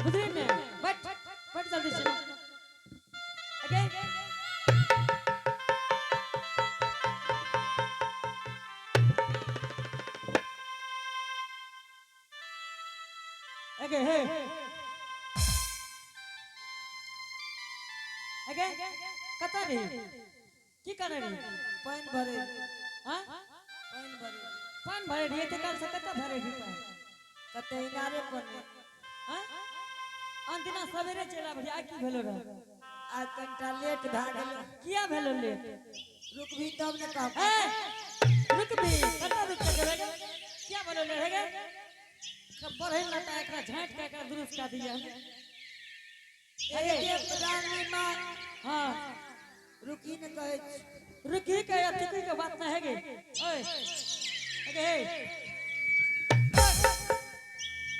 बुझली ने? बैठ बैठ जल्दी से। अगे अगे हे अगे, कतऽ रही? की करे रही? पानि भरे। हाँ? पानि भरे। पानि भरे रही? एते काल से कतऽ भरे रही पानि? कते इनारे पर ने। हाँ, आन दिना सवेरे चलि आबै रही, आइ की भेलो रहे? आइ कनिटा लेट भए गेलै। किया भेलो लेट? रुकबी तब ने कहब। ए, रुकबी? कतऽ रुक के जेबै गे? किया भेलो लेट हे गे? बढ़ै लता एकरा झाँटि के एकरा दुरुस्त कऽ दिअ। ए रानी माँ। हाँ। रुकी ने कहै छी। रुकी के या तुकी के बात ना है गे। ओए अगे हे,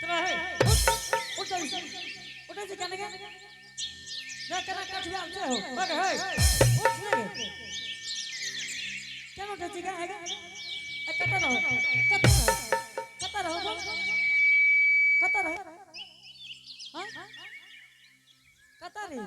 चलो हे, उठ उठ जल्दी से, उठ से। क्या लगे जा केना कठिया से हो? अगे हे, उठ ने गे। केना उठै छी गे? हे गे, ए, कतऽ रहो, कतऽ रहो, कतऽ रहो बोल? कतऽ रहो? हाँ, कतऽ रही?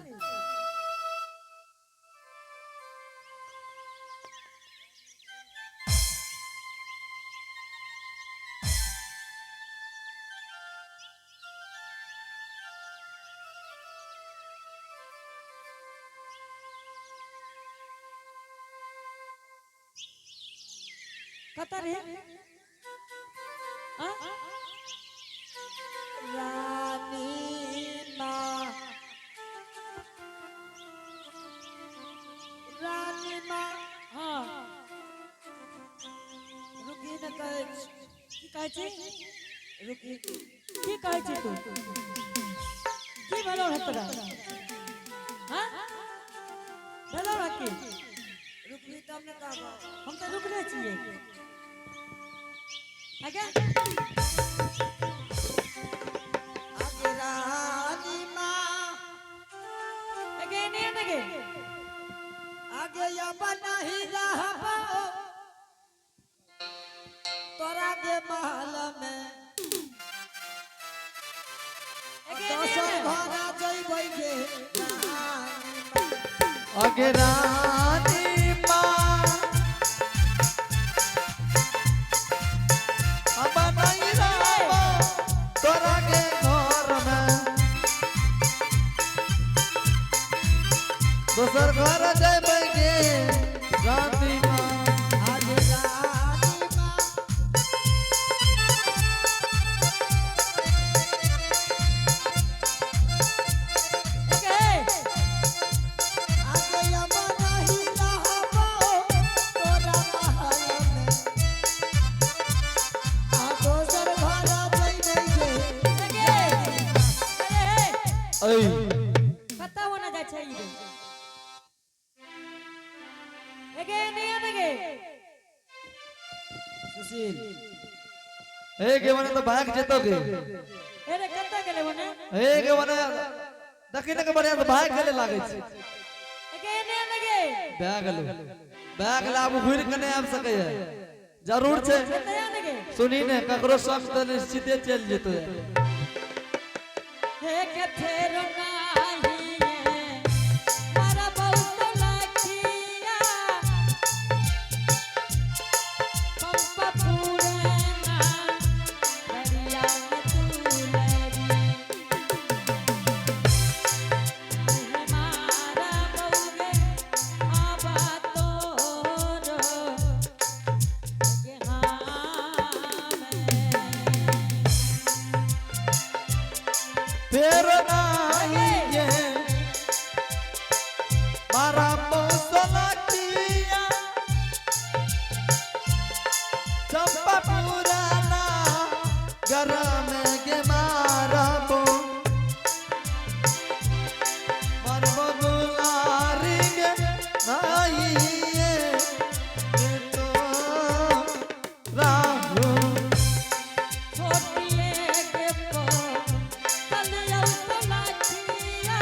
कतऽ रही? हाँ? रानी माँ, रानी माँ। हाँ। रुकी ने कहै छी। की कहै छी? रुकी। की कहै छी तू? की भेलो रह तोरा? हाँ, भेलो रह की? रुकबी तब ने कहब। हम तऽ रुकले छियै। आगे। आगे रानी माँ। आगे नहीं आगे। आगे अब नहीं रहबो तोरा गे महल में। आगे। दोसर घर जइबै गे रानी माँ। अगे रानी माँ, अब नहीं रहबो तोरा के घर में, दोसर घर जइबै गे रानी माँ। आगे रानी माँ। आगे। आगे अब नहीं रहबो तोरा महल में, आ दोसर घर जइबै गे। आगे, अरे हे। ऐ। कतऽ होना जाइ छै ई रे? आगे नहीं आगे। सुशील। हे गे, मने तो भाग जेतो गे। अरे, कतऽ गेलै ओने? हे गे, मने देखी ने के बढ़िया से भाग गेले लागै छै। आगे नहीं आगे। भए गेलो, भए गेलो, आब घुरि के नहि आबि सकैए, जरूर छै। कतऽ आने? सुनी ने, ककरो संग तऽ निश्चिते चलि जेतै। हे के फेरो नाही मारा बहुत लाखिया, पंपा पुरना दरिया में तुलरी। मारा बउगे आबा तोरो गे हाँ में। फेर नाही ये मारा मौसला किया, चंपा पुराना गरम गे, मारा बो मरबो दुलारी गे नाही ये तो राहु। छोटिए के पो कलियौ सलाखिया,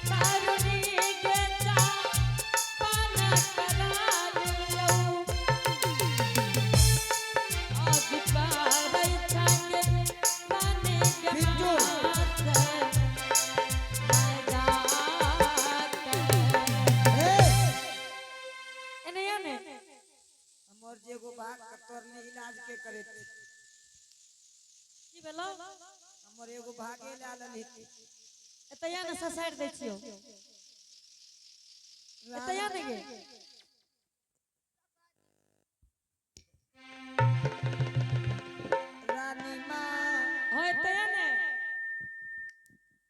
तारुणी के चा पान करा लियौ। हमर जे एगो भाग के तोरने इलाज के करे थी। की भेलो? हमर एगो भागे ला लेली। एतऽ या ने ससारि दै छियौ। एतऽ या ने गे। रानी माँ। हाँ, एतऽ या ने।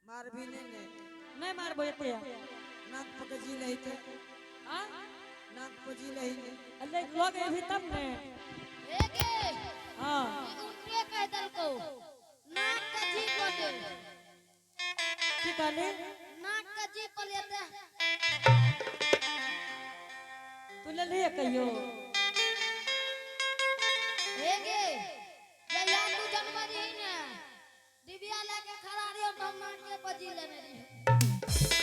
मारबी ने ने। नहि मारबो एतऽ या। नाक पकजी नहीं थे। आ? नाक पजी नहीं ने। अरे लग एभी तब ने। हे गे। हाँ। ई उनके कह देलको नाक के जी पले। की कहली? नाक के जी पले ते। तू लेलही कहियो? हे गे, जहिया तू जन्म रही ने डिबिया लेके खड़ा रहियो तो हम नाक के पजी लेने रहियो।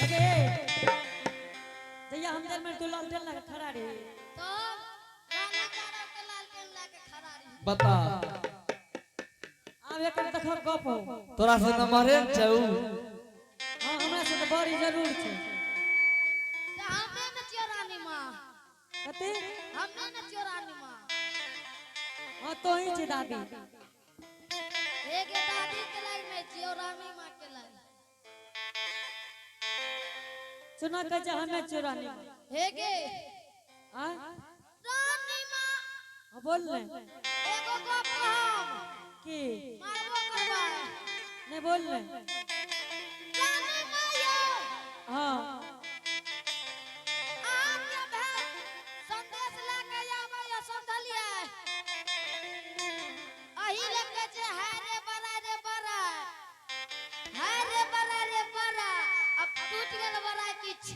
अगे जहिया हम जन्म तू लालटेन लगा खड़ा रही। तो रानी चारा के लालटेन लेके खड़ा रही। बता। आब एकर देखो गप हो। तोरा से नमहरे ने छौ। हाँ, हमरा से तऽ बड़ी जरूर छै। तऽ हम नहि ने छियौ रानी माँ। कथी? हम नहि ने छियौ रानी माँ। हाँ, तो ही छी दादी। हे गे, दादी के लाग नहि छियौ, रानी माँ के लाग। सुना कहै छै हमे छियौ रानी माँ। हे गे। आ? रानी माँ। हाँ, बोल ने। एगो गप कहब। की? मारबो करबै। नहीं, बोल ने। रानी माँ यौ। हाँ। अहाँके भाय संदेश लए के आबैया, समझलियै? अही लए कहै छै हाय रे बड़ा रे बड़ा, हाय रे बड़ा रे बड़ा, अब टूटि गेल बड़ा किछु।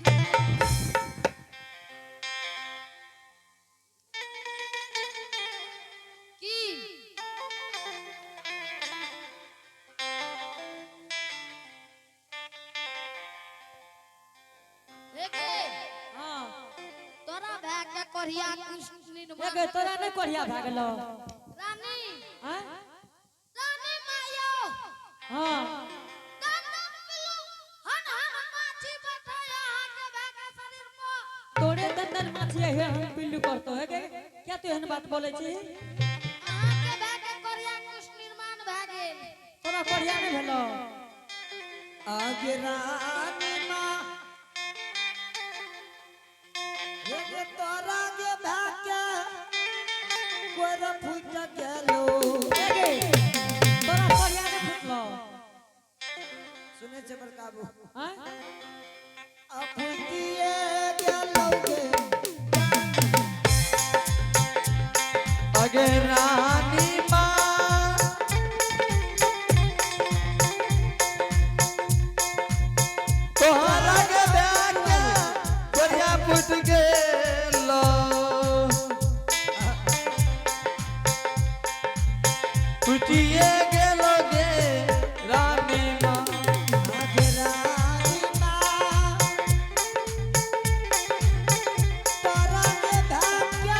की? हे गे। हाँ। तोरा भाय के कोढ़िया कृष्ण। हे गे, तोरा नहि कोढ़िया भए गेलौ? रानी। आँय? रानी माँ यौ। हाँ। दंदन पिल्लू हन हन माछी बैठै अहाँके भाय के शरीर पर। तोरे दंदन माछी हे हम पिल्लू करतो। हे गे, क्या तू एहन बात बोलै छी? अहाँके भाय के कोढ़िया कृष्ण निर्माण भए गेल। तोरा कोढ़िया नहि भेलौ? आगे रानी माँ, हे तोरा गे भाग्य कोर फूट गेलो। हे गे, तोरा कोढ़िया नहि फुटलौ? सुने छै बड़काबू? आँय? आ फूटिए गेलो गे। अगे रानी माँ, तोहरा के बैग कोरिया फुट गेलो। फुटिए गेलो गे रानी माँ। आगे रानी माँ, तोरा गे भाग्य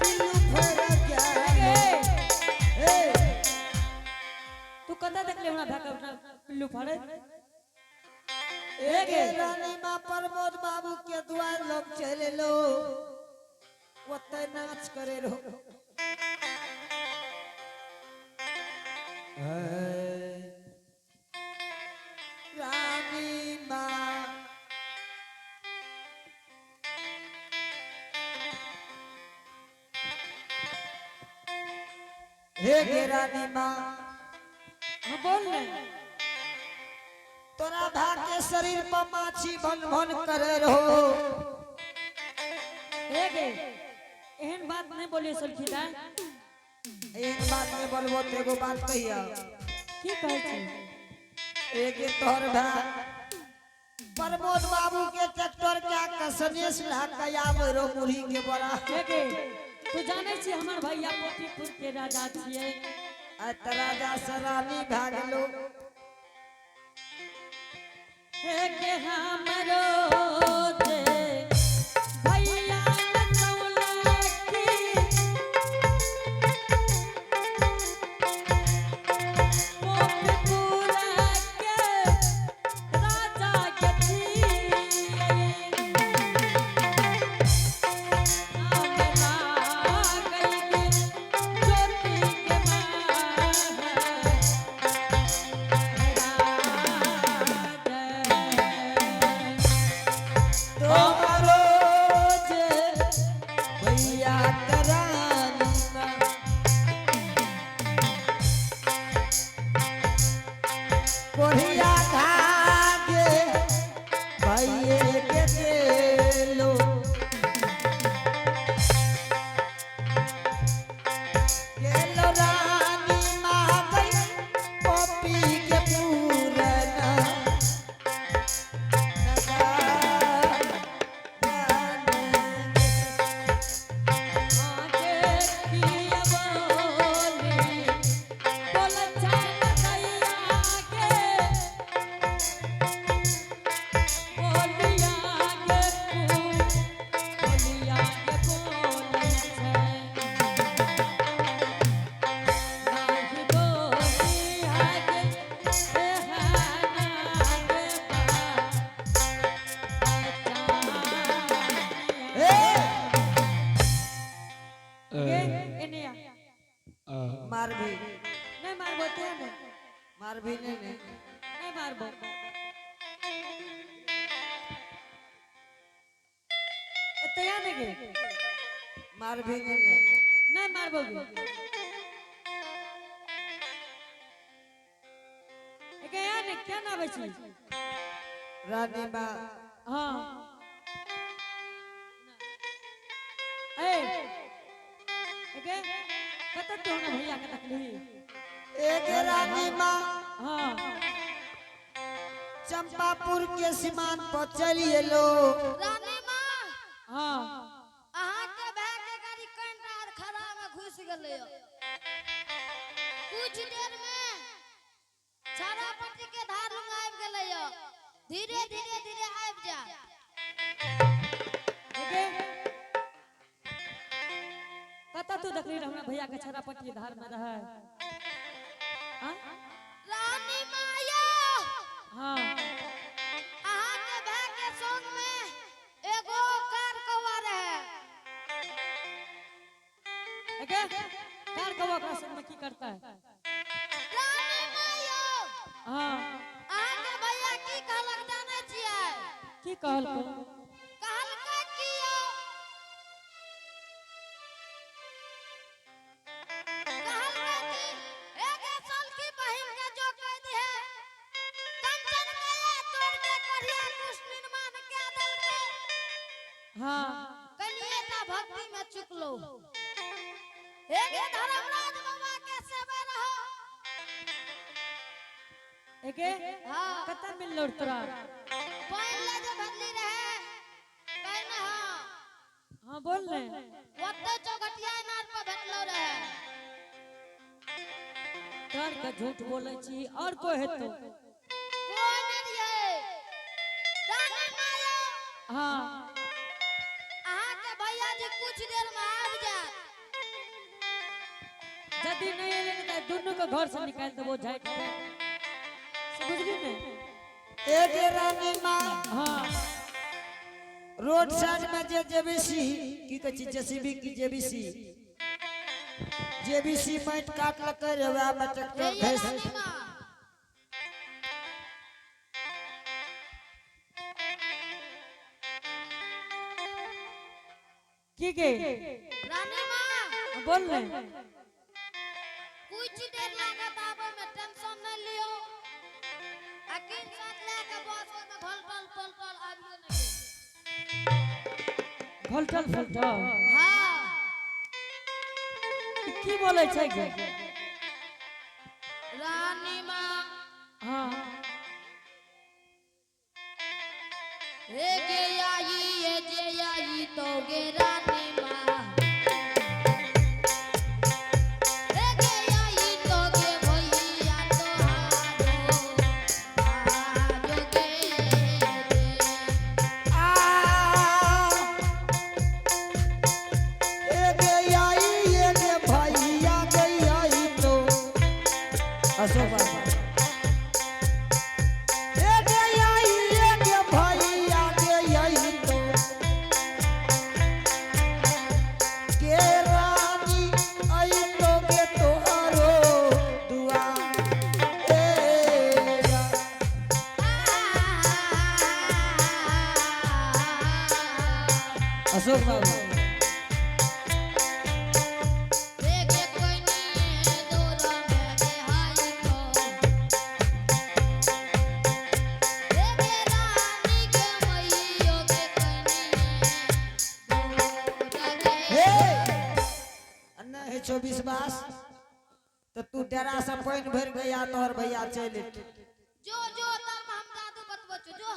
पिल्लू फर गेलो। हे गे, हे। तू कतऽ देखले हमरा भाय के अपना पिल्लू फाड़ैत? ए गे रानी माँ, प्रमोद बाबू के द्वार लग चल एलो, ओते नाच करे रहो। रानी माँ, हे गे रानी माँ। हाँ, बोल ने। तोरा भा के शरीर पर माछी भन भन करे रहो। हे गे, एहन बात नहीं बोलियो सलखी दाय। एक बात में बोलबो तो एगो बात कहिया। की कहै छी? एक तोहर भाई प्रमोद बाबू के ट्रैक्टर के कसनेस ला के आवे रो मुरही के बड़ा। हे गे, तू जानै छी हमर भैया पोतीपुर के राजा छियै। आ त राजा से रानी भए गेलो। हे गे, हमरो जे भैया नचौलखी पोतीपुर के राजा के छियै। नाम लागै एगे एने आ। मार भी। नहीं मारबो ते ने। मार भी नहीं ने। नहीं मारबो। एते आ ने गे। मार भी नहीं ने। नहीं मारबो गे। एगे आ ने क्या ना बची? रानी माँ। हाँ। ए एगे कत तो ना भैया के तकली। एक रानी माँ। हाँ। चंपापुर के सीमान पर चलिए लो। रानी माँ। हाँ। अहाँ के भाई के गाड़ी कंटा खड़ा में घुस गेलै। कुछ देर में छाड़ा पट्टी के धार लग आबि गेलै। धीरे धीरे धीरे आबि जा। एगे कत तू देखली हमरा भैया के छाड़ा पट्टी धार में रहे? हाँ? रानी माया। हाँ। अहाँ के भाई के संग में एगो कार कौआ रहे। एगे कार कौआ का संग में की करता है? रानी माया। हाँ। अहाँ के भैया की कहलक जानै छियै? की कहलक? कहलकै कि यौ, कहलकै कि एगे सलखी बहिन के जो कह दिहे, कंचन कया तोड़ के करिया कुश निर्माण कए देलकै। हाँ। कनिए टा भक्ति में चुकलो। एगे धर्मराज बाबा के सेवे रहो। एगे हाँ। कत मिललो तोरा? पानि ले जे भरली रहे, कहने हाँ। हाँ बोल ने। ओते चौखटिया इनार पर भेटलो रहे। तोर के झूठ बोलै छी और कोई हेतो? कोई नहीं रहे। रानी माया। हाँ। अहाँ के भैया जी कुछ देर में आबि जायत। यदि नहीं एले ने त दुनू के घर से निकाल देबो झाटि के। बुझली ने? एक रानी माँ। हाँ। रोड साइड में जे जेबीसी की कहै छै जेसीबी की जेबीसी जेबीसी माटि काटलकै रे वएह में ट्रैक्टर हे घसि। रानी माँ। की गे? रानी माँ। बोल ने। कुछ देर लागत आबै में, टेंशन नहीं लियो। अकिन साथ ले के बस में घोलटल पलटल आबियो नहीं। घोलटल फलटल? हाँ। ई की बोलै छै गे? रानी माँ। हाँ। हे गे आई ये जे आई तो गे रानी माँ। हे गे आई तो गे भैया तो हारो आजो गे रे। आ एक आई एक भैया गई आई तो अशोक बाबा। एक आई एक भैया गई आई तो के रानी आई तो के तोहरो दुआ ए अशोक बाबा। हे गे कोई नहीं दूर में हाय तो। हे गे रानी के मैयो के कोई नहीं दूर गे। हे अन्ना हे 24 बास तो तू डेरा से पानि भरि गया तोहर भैया चलि एतौ। जो जो तब हम जादू बतबो छो जो।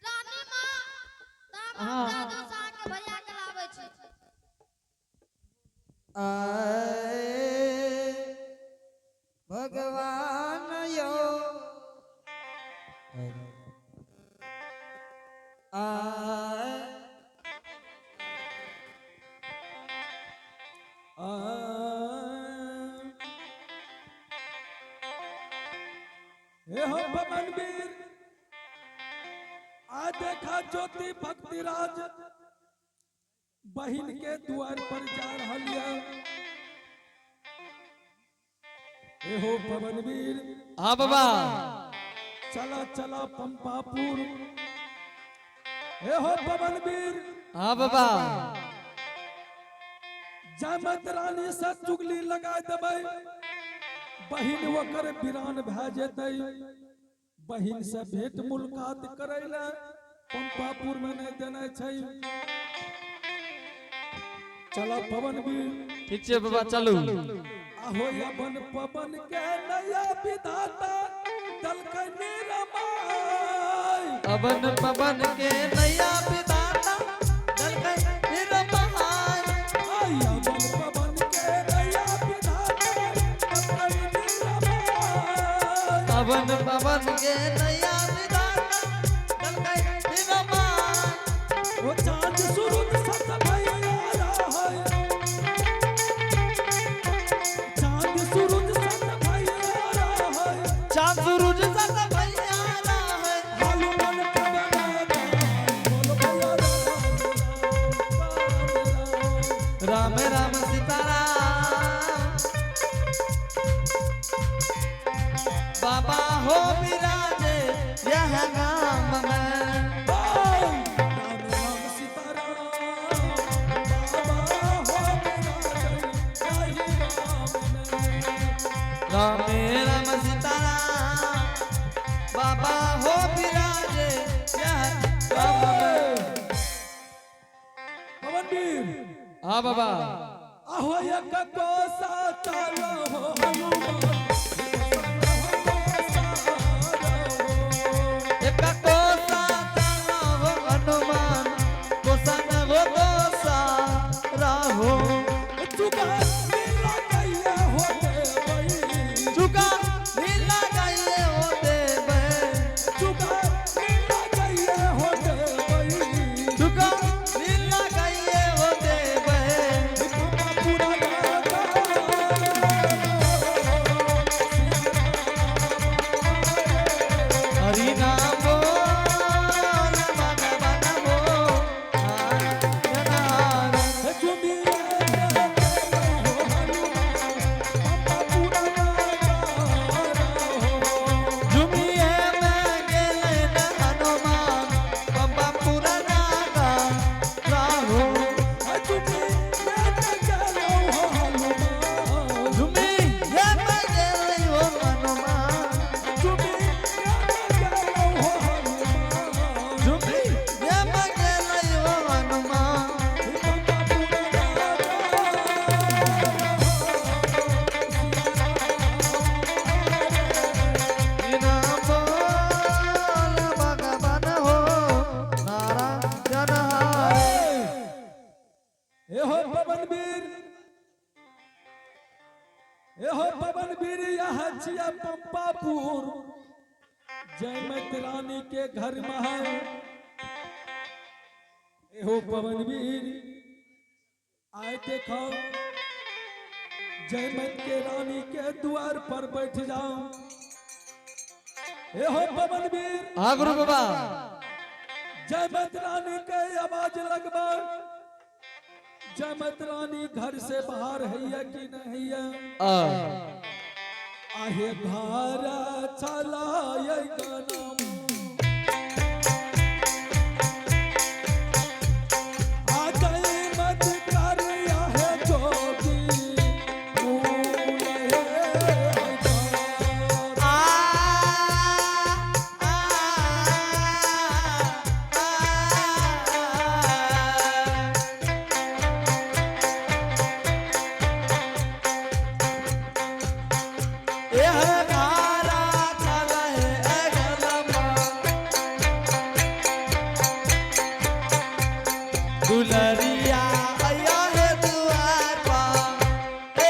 रानी माँ तब हम हाँ। जादू से अहाँके भैया के लाबै छी। आए भगवान यो आए हे हो पवन वीर आ देख देखा ज्योति भक्ति राज बहिन के द्वार पर जा रहल ये। एहो पवनवीर। हाँ बाबा। चला चला पंपापुर। एहो पवनवीर। हाँ बाबा। जमत रानी से चुगली लगा देबै, बहिन ओकर वीरान भए जेतै। बहिन से भेंट मुलाकात करै ले पंपापुर में नहीं देने छै। चला पवनवीर। ठीक छै बाबा, चलू। आहो अपन पवन के नया विधाता दलकै निरमाय। अबन पवन के नैया विधाता दलकै निरमाय। आय अपन पवन के नया विधाता दलकै निरमाय। अबन पवन के नैया विधाता दलकै निरमाय। ओ चांद सूरज सत भैया है, चांद सूरज सत भैया है। चांद सूरज सत भैया है। हनुमान पवन बोल भैया राम। राम राम सीताराम बाबा हो विराजे यह नाम में। राम राम सीताराम बाबा हो विराजै यही राम में। राम राम सीताराम बाबा हो विराजे यह नाम में। पवनवीर। हाँ बाबा। आहो एक कोसा चालो हो हनुमान। एक कोसा चालो हो हनुमान, कोसा न हो दोसा राहो। चुका लीला गैया हो देवई। चुका लीला गाये हो देवे। चुका लीला गैया हो देवई। चुका लीला गाये हो देवे। पूरा गाता। हरि नाम बोल भगवान हो नारायण। झुमिए हो हनुमान पापा पूरा गाता हो। झुमिए में गेले न हनुमान बाबा पूरा नागा राहो। झुमिए चलो हो हनुमान। झुमिए में गेले हो हनुमान। झुमिए चलो हो हनुमान। झुमिए में गेले हो हनुमान। पापा पूरा गाता। हरि नाम बोल भगवान हो नारायण हरे। एहो पवनवीर, एहो पवनवीर, यह छिया पंपापुर जयमत रानी के घर में है। एहो पवनवीर, आए देखो जयमत के रानी के द्वार पर बैठ जाओ। एहो पवनवीर। हाँ गुरु बाबा। जयमत रानी के आवाज लगबा। जयमत रानी घर से बाहर है या कि नहीं है? आ आहे घर चलाय गनम आ जयमत कर आहे जोगी फूल हे घर। आ आ आ एह धारा चले अगलमा दुलरिया आया है दुआर पर ए।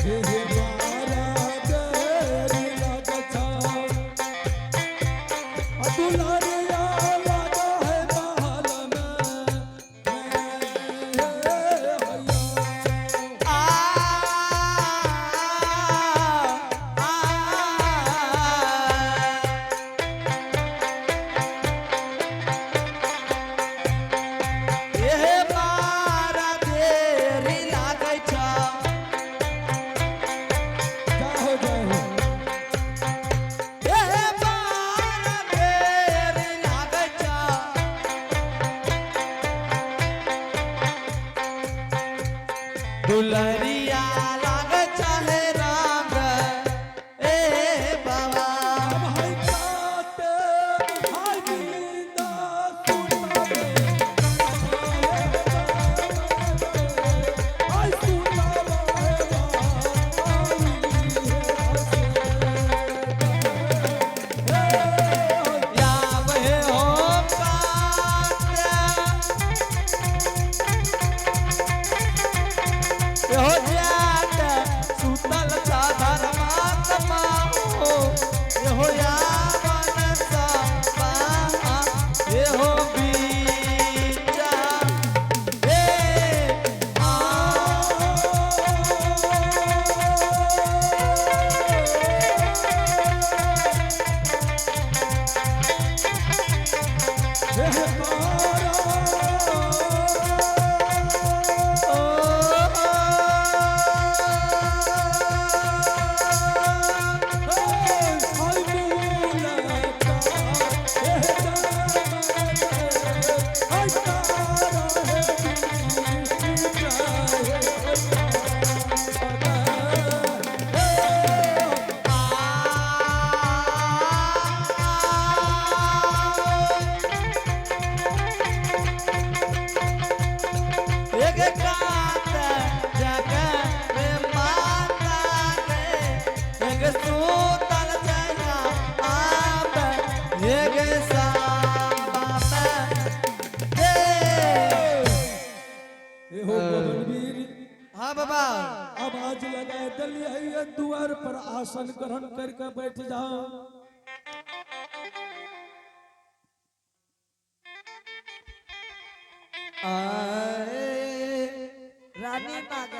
हे हे बारा देरी लगछा। दुलरिया लाग चाहे राग ए बाबा। अब है काते हाय नींदा सुतावे हाय सुतावे या बहे हो काते हो जात सुतल सा धर्मात्मा हो हो यावन सा बा ए हो बीचा ए आ। एक कात जग में माता के एक सूतल जया आप एक साबा ए। हो गगनवीर। हाँ बाबा। आवाज लगाए दलिए द्वार पर आसन ग्रहण करके बैठ जाओ। आए रानी माँ।